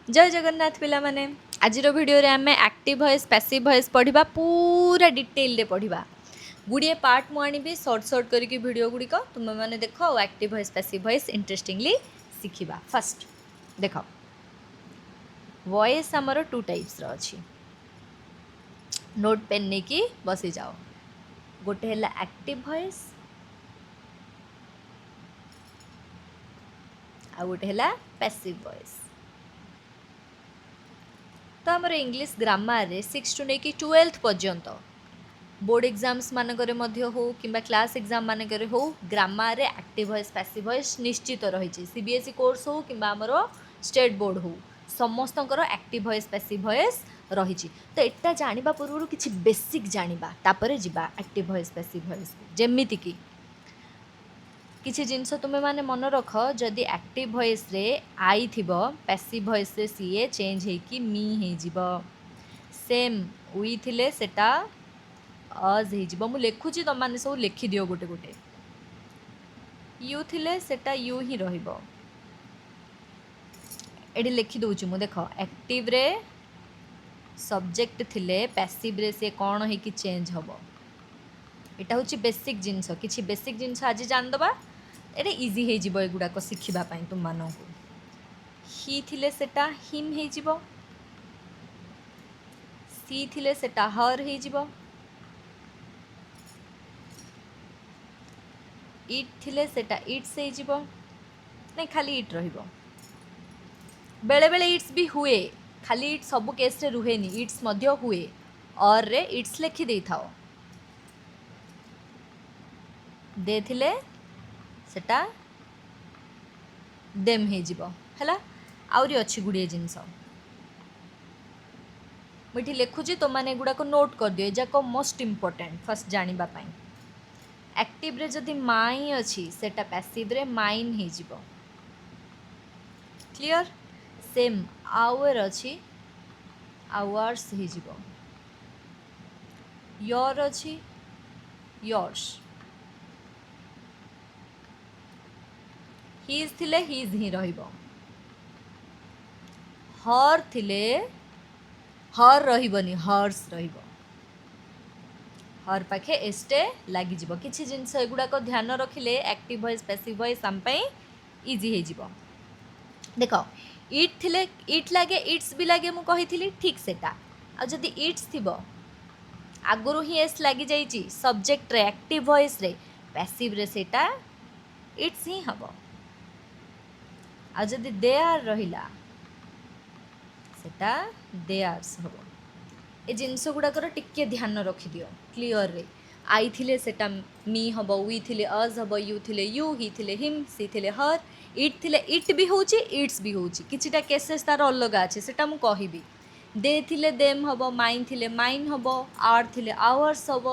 ଜୟ ଜଗନ୍ନାଥ ପିଲାମାନେ। ଆଜିର ଭିଡ଼ିଓରେ ଆମେ ଆକ୍ଟିଭ୍ ଭଏସ୍, ପ୍ୟାସିଭ୍ ଭଏସ୍ ପଢ଼ିବା। ପୁରା ଡିଟେଲରେ ପଢ଼ିବା। ଗୁଡ଼ିଏ ପାର୍ଟ ମୁଁ ଆଣିବି, ସର୍ଟ ସର୍ଟ କରିକି ଭିଡ଼ିଓ ଗୁଡ଼ିକ ତୁମେମାନେ ଦେଖ ଆଉ active voice, passive voice interestingly ଶିଖିବା। ଫାର୍ଷ୍ଟ ଦେଖ, ଭଏସ୍ ଆମର ଟୁ ଟାଇପ୍ସର ଅଛି। ନୋଟ୍ ପେନ୍ ନେଇକି ବସିଯାଅ। ଗୋଟେ ହେଲା ଆକ୍ଟିଭ୍ ଭଏସ୍, ଆଉ ଗୋଟେ ହେଲା ପ୍ୟାସିଭ୍ ଭଏସ୍। ତ ଆମର ଇଂଲିଶ ଗ୍ରାମାରରେ 6 ଟୁ ନେଇକି 12th ପର୍ଯ୍ୟନ୍ତ, ବୋର୍ଡ଼ ଏକ୍ଜାମ୍ସ ମାନଙ୍କରେ ମଧ୍ୟ ହଉ କିମ୍ବା କ୍ଲାସ୍ ଏକ୍ଜାମ୍ ମାନଙ୍କରେ ହଉ, ଗ୍ରାମାରରେ ଆକ୍ଟିଭ୍ ଭଏସ୍, ପ୍ୟାସିଭ୍ ଭଏସ୍ ନିଶ୍ଚିତ ରହିଛି। ସିବିଏସ୍ଇ କୋର୍ସ ହଉ କିମ୍ବା ଆମର ଷ୍ଟେଟ୍ ବୋର୍ଡ଼ ହଉ, ସମସ୍ତଙ୍କର ଆକ୍ଟିଭ୍ ଭଏସ୍, ପ୍ୟାସିଭ୍ ଭଏସ୍ ରହିଛି। ତ ଏଟା ଜାଣିବା ପୂର୍ବରୁ କିଛି ବେସିକ୍ ଜାଣିବା, ତାପରେ ଯିବା ଆକ୍ଟିଭ୍ ଭଏସ୍, ପ୍ୟାସିଭ୍ ଭଏସ୍। ଯେମିତିକି କିଛି ଜିନିଷ ତୁମେମାନେ ମନେ ରଖ। ଯଦି ଆକ୍ଟିଭ୍ ଭଏସ୍ରେ I ଥିବ, ପ୍ୟାସିଭ୍ ଭଏସ୍ରେ ସିଏ ଚେଞ୍ଜ ହେଇକି ମି ହେଇଯିବ। ସେମ୍ we ଥିଲେ ସେଟା ଅଜ୍ ହେଇଯିବ। ମୁଁ ଲେଖୁଛି, ତୁମମାନେ ସବୁ ଲେଖିଦିଅ ଗୋଟେ ଗୋଟେ। You ଥିଲେ ସେଟା you ହିଁ ରହିବ। ଏଠି ଲେଖିଦେଉଛି ମୁଁ, ଦେଖ। ଆକ୍ଟିଭରେ ସବଜେକ୍ଟ ଥିଲେ ପ୍ୟାସିଭରେ ସେ କ'ଣ ହେଇକି ଚେଞ୍ଜ ହେବ। ଏଇଟା ହେଉଛି ବେସିକ୍ ଜିନିଷ। କିଛି ବେସିକ୍ ଜିନିଷ ଆଜି ଜାଣିଦେବା, ଏଇଟା ଇଜି ହେଇଯିବ ଏଗୁଡ଼ାକ ଶିଖିବା ପାଇଁ ତୁମମାନଙ୍କୁ। ହି ଥିଲେ ସେଟା ହିମ୍ ହେଇଯିବ। ସି ଥିଲେ ସେଟା ହର୍ ହେଇଯିବ। ଇଟ୍ ଥିଲେ ସେଟା it's ହେଇଯିବ। ନାଇଁ, ଖାଲି ଇଟ୍ ରହିବ। ବେଳେବେଳେ it's ବି ହୁଏ, ଖାଲି ଇଟ୍ ସବୁ କେସ୍ରେ ରୁହେନି, it's ମଧ୍ୟ ହୁଏ। ଅର୍ରେ it's ଲେଖି ଦେଇଥାଅ। ଦେ ଥିଲେ ସେଟା ଦେମ୍ ହେଇଯିବ। ହେଲା, ଆହୁରି ଅଛି ଗୁଡ଼ିଏ ଜିନିଷ। ମୁଁ ଏଠି ଲେଖୁଛି, ତୁମମାନେ ଏଗୁଡ଼ାକ ନୋଟ୍ କରିଦିଅ। ଏଯାକ ମୋଷ୍ଟ ଇମ୍ପୋର୍ଟାଣ୍ଟ ଫାର୍ଷ୍ଟ ଜାଣିବା ପାଇଁ। ଆକ୍ଟିଭରେ ଯଦି ମାଇ ଅଛି, ସେଟା ପ୍ୟାସିଭରେ ମାଇନ୍ ହେଇଯିବ। କ୍ଲିଅର୍? ସେମ୍ ଆୱର ଅଛି, ଆୱାର୍ସ ହେଇଯିବ। ୟର୍ ଅଛି, ୟର୍ସ। His ଥିଲେ his ହିଁ ରହିବ। ହର୍ ଥିଲେ ହର୍ ରହିବନି, ହର୍ସ ରହିବ। ହର୍ ପାଖେ ଏସ୍ଟେ ଲାଗିଯିବ। କିଛି ଜିନିଷ ଏଗୁଡ଼ାକ ଧ୍ୟାନ ରଖିଲେ ଆକ୍ଟିଭ୍ ଭଏସ୍, ପ୍ୟାସିଭ୍ ଭଏସ୍ ଆମ ପାଇଁ ଇଜି ହେଇଯିବ। ଦେଖ, ଇଟ୍ ଥିଲେ ଇଟ୍ ଲାଗେ, it's ବି ଲାଗେ, ମୁଁ କହିଥିଲି ଠିକ୍ ସେଟା। ଆଉ ଯଦି it's ଥିବ, ଆଗରୁ ହିଁ ଏସ୍ ଲାଗିଯାଇଛି ସବଜେକ୍ଟରେ ଆକ୍ଟିଭ୍ ଭଏସ୍ରେ, ପ୍ୟାସିଭ୍ରେ ସେଇଟା it's ହିଁ ହେବ। ଆଉ ଯଦି ଦେ ଆର୍ ରହିଲା, ସେଟା ଦେଆର୍ସ ହେବ। ଏ ଜିନିଷ ଗୁଡ଼ାକର ଟିକେ ଧ୍ୟାନ ରଖିଦିଅ କ୍ଲିଅରରେ। I ଥିଲେ ସେଟା ମି ହେବ, we ଥିଲେ ଅଜ୍ ହେବ, you ଥିଲେ you, ହି ଥିଲେ ହିମ୍, ସି ଥିଲେ ହର୍, ଇଟ୍ ଥିଲେ ଇଟ୍ ବି ହେଉଛି, it's ବି ହେଉଛି। କିଛିଟା କେସେସ୍ ତାର ଅଲଗା ଅଛି, ସେଟା ମୁଁ କହିବି। ଦେ ଥିଲେ ଦେମ୍ ହେବ, ମାଇନ୍ ଥିଲେ ମାଇନ୍ ହେବ, ଆର୍ ଥିଲେ ଆୱାର୍ସ ହେବ,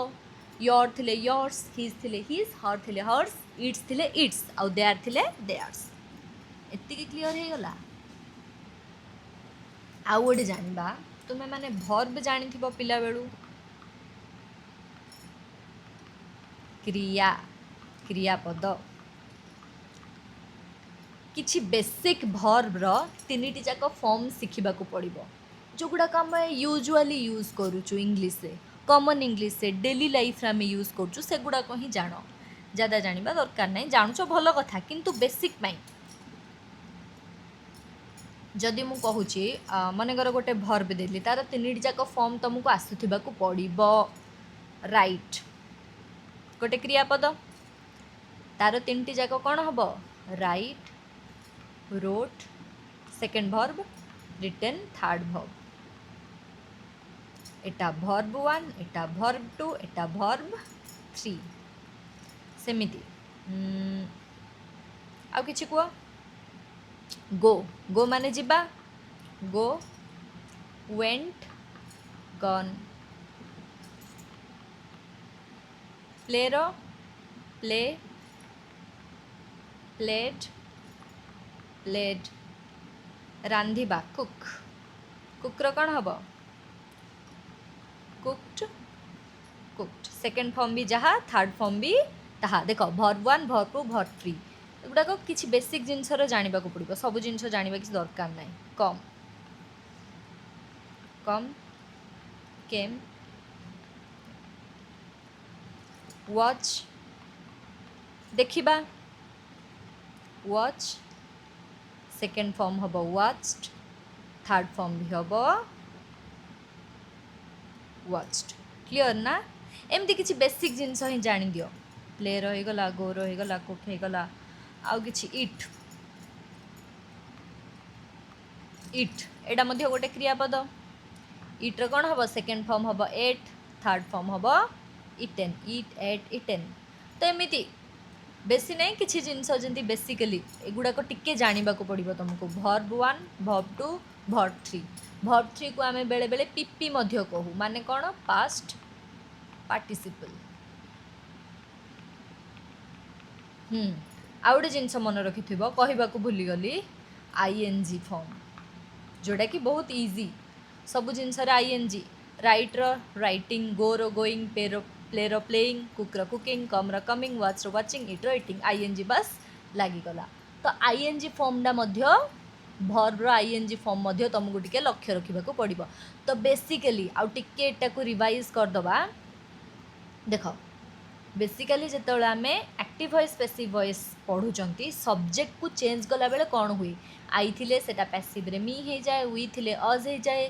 ୟର୍ ଥିଲେ ୟର୍ସ, his ଥିଲେ his, ହର୍ ଥିଲେ ହର୍ସ, it's ଥିଲେ it's, ଆଉ there ଥିଲେ ଦେଆର୍ସ। ଏତିକି କ୍ଲିଅର୍ ହେଇଗଲା। ଆଉ ଗୋଟେ ଜାଣିବା। ତୁମେମାନେ ଭର୍ବ ଜାଣିଥିବ ପିଲାବେଳୁ, କ୍ରିୟା, କ୍ରିୟାପଦ। କିଛି ବେସିକ୍ ଭର୍ବର ତିନିଟି ଯାକ ଫର୍ମ ଶିଖିବାକୁ ପଡ଼ିବ, ଯେଉଁଗୁଡ଼ାକ ଆମେ ୟୁଜୁଆଲି ୟୁଜ୍ କରୁଛୁ ଇଂଲିଶରେ, କମନ୍ ଇଂଲିଶରେ, ଡେଲି ଲାଇଫ୍ରେ ଆମେ ୟୁଜ୍ କରୁଛୁ, ସେଗୁଡ଼ାକ ହିଁ ଜାଣ। ଜାଦା ଜାଣିବା ଦରକାର ନାହିଁ, ଜାଣୁଛ ଭଲ କଥା, କିନ୍ତୁ ବେସିକ୍ ପାଇଁ ଯଦି ମୁଁ କହୁଛି, ମନେକର ଗୋଟେ ଭର୍ବ ଦେଲି, ତାର ତିନିଟି ଯାକ ଫର୍ମ ତୁମକୁ ଆସୁଥିବାକୁ ପଡ଼ିବ। ରାଇଟ୍ ଗୋଟେ କ୍ରିୟାପଦ, ତାର ତିନିଟି ଯାକ କ'ଣ ହେବ? Write, wrote second verb, written third verb। ଏଟା ଭର୍ବ 1, ଏଟା ଭର୍ବ 2, ଏଟା ଭର୍ବ 3। ସେମିତି ଆଉ କିଛି କୁହ। ଗୋ। ଗୋ ମାନେ ଯିବା। Go, went, gone. ପ୍ଲେର ପ୍ଲେ, ପ୍ଲେଡ୍, ପ୍ଲେଡ୍। ରାନ୍ଧିବା, କୁକ୍। କୁକ୍ର କ'ଣ ହେବ? Cooked, cooked. ସେକେଣ୍ଡ ଫର୍ମ ବି ଯାହା, ଥାର୍ଡ଼ ଫର୍ମ ବି ତାହା। ଦେଖ, verb 1, verb 2, verb 3, ଏଗୁଡ଼ାକ କିଛି ବେସିକ୍ ଜିନିଷର ଜାଣିବାକୁ ପଡ଼ିବ। ସବୁ ଜିନିଷ ଜାଣିବା କିଛି ଦରକାର ନାହିଁ, କମ୍। କମ୍, କେମ୍, ୱାଚ୍। ଦେଖିବା, ୱାଚ୍ ସେକେଣ୍ଡ ଫର୍ମ ହେବ ୱାଚ୍ଡ, ଥାର୍ଡ଼ ଫର୍ମ ବି ହେବ ୱାଚ୍ଡ। କ୍ଲିଅର୍ ନା? ଏମିତି କିଛି ବେସିକ୍ ଜିନିଷ ହିଁ ଜାଣିଦିଅ। ପ୍ଲେ ରହିଗଲା, ଗୋ ରହିଗଲା, କୁକ୍ ହେଇଗଲା, ଆଉ କିଛି ଇଟ୍। ଇଟ୍ ଏଇଟା ମଧ୍ୟ ଗୋଟେ କ୍ରିୟାପଦ। ଇଟ୍ର କ'ଣ ହେବ? ସେକେଣ୍ଡ ଫର୍ମ ହେବ ଏଟ୍, ଥାର୍ଡ଼ ଫର୍ମ ହେବ ଇଟେନ୍। Eat, ate, eaten. ତ ଏମିତି ବେଶୀ ନାହିଁ, କିଛି ଜିନିଷ ଯେମିତି ବେସିକାଲି ଏଗୁଡ଼ାକ ଟିକେ ଜାଣିବାକୁ ପଡ଼ିବ ତୁମକୁ। Verb one, verb two, verb three. Verb ଥ୍ରୀକୁ ଆମେ ବେଳେବେଳେ ପିପି ମଧ୍ୟ କହୁ, ମାନେ କ'ଣ? ପାଷ୍ଟ ପାର୍ଟିସିପଲ୍। ଆଉ ଗୋଟେ ଜିନିଷ ମନେ ରଖିଥିବ, କହିବାକୁ ଭୁଲିଗଲି, ଆଇଏନ୍ଜି ଫର୍ମ, ଯେଉଁଟାକି ବହୁତ ଇଜି। ସବୁ ଜିନିଷରେ ଆଇଏନ୍ଜି। ରାଇଟ୍ର ରାଇଟିଂ, ଗୋର ଗୋଇଂ, ପେର ପ୍ଲେର ପ୍ଲେଇଂ, କୁକ୍ର କୁକିଂ, କମ୍ର କମିଂ, ୱାଚ୍ର ୱାଚିଂ, ଇଟ୍ର ଇଟିଂ, ଆଇଏନ୍ଜି ବାସ୍ ଲାଗିଗଲା। ତ ଆଇଏନ୍ଜି ଫର୍ମଟା ମଧ୍ୟ, ଭର୍ବର ଆଇଏନ୍ଜି ଫର୍ମ ମଧ୍ୟ ତୁମକୁ ଟିକେ ଲକ୍ଷ୍ୟ ରଖିବାକୁ ପଡ଼ିବ। ତ ବେସିକାଲି ଆଉ ଟିକେ ଏଟାକୁ ରିଭାଇଜ୍ କରିଦେବା। ଦେଖ, ବେସିକାଲି ଯେତେବେଳେ ଆମେ ଆକ୍ଟିଭ୍ ଭଏସ୍ ପ୍ୟାସିଭ୍ ଭଏସ୍ ପଢ଼ୁଛନ୍ତି, ସବଜେକ୍ଟକୁ ଚେଞ୍ଜ କଲାବେଳେ କ'ଣ ହୁଏ? I ଥିଲେ ସେଟା ପ୍ୟାସିଭ୍ରେ ମି ହେଇଯାଏ, we ଥିଲେ ଅଜ୍ ହେଇଯାଏ।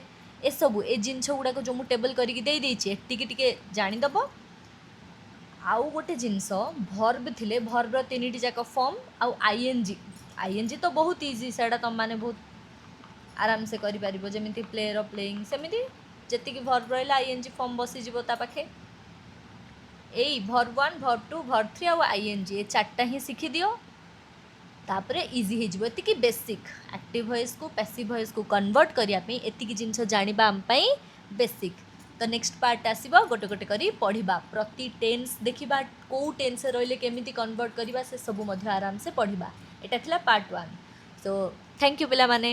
ଏସବୁ ଏ ଜିନିଷ ଗୁଡ଼ାକ ଯେଉଁ ମୁଁ ଟେବଲ୍ କରିକି ଦେଇଦେଇଛି, ଏତିକି ଟିକେ ଜାଣିଦେବ। ଆଉ ଗୋଟେ ଜିନିଷ, ଭର୍ବ ଥିଲେ ଭର୍ବର ତିନିଟି ଯାକ ଫର୍ମ ଆଉ ଆଇଏନ୍ଜି। ଆଇଏନ୍ଜି ତ ବହୁତ ଇଜି, ସେଇଟା ତୁମମାନେ ବହୁତ ଆରାମସେ କରିପାରିବ। ଯେମିତି ପ୍ଲେର ପ୍ଲେଇଂ, ସେମିତି ଯେତିକି ଭର୍ବ ରହିଲା ଆଇଏନ୍ଜି ଫର୍ମ ବସିଯିବ ତା ପାଖେ। ଏଇ verb one, verb two, verb three ଆଉ ଆଇଏନ୍ଜି, ଏ ଚାରିଟା ହିଁ ଶିଖିଦିଅ, ତାପରେ ଇଜି ହେଇଯିବ। ଏତିକି ବେସିକ୍, ଆକ୍ଟିଭ୍ ଭଏସ୍କୁ ପ୍ୟାସିଭ୍ ଭଏସ୍କୁ କନଭର୍ଟ କରିବା ପାଇଁ ଏତିକି ଜିନିଷ ଜାଣିବା ଆମ ପାଇଁ ବେସିକ୍। ତ ନେକ୍ସଟ ପାର୍ଟ ଆସିବ, ଗୋଟେ ଗୋଟେ କରି ପଢ଼ିବା, ପ୍ରତି ଟେନ୍ସ ଦେଖିବା, କେଉଁ ଟେନ୍ସ ରହିଲେ କେମିତି କନଭର୍ଟ କରିବା, ସେ ସବୁ ମଧ୍ୟ ଆରାମସେ ପଢ଼ିବା। ଏଇଟା ଥିଲା part one. Show thank you ପିଲାମାନେ।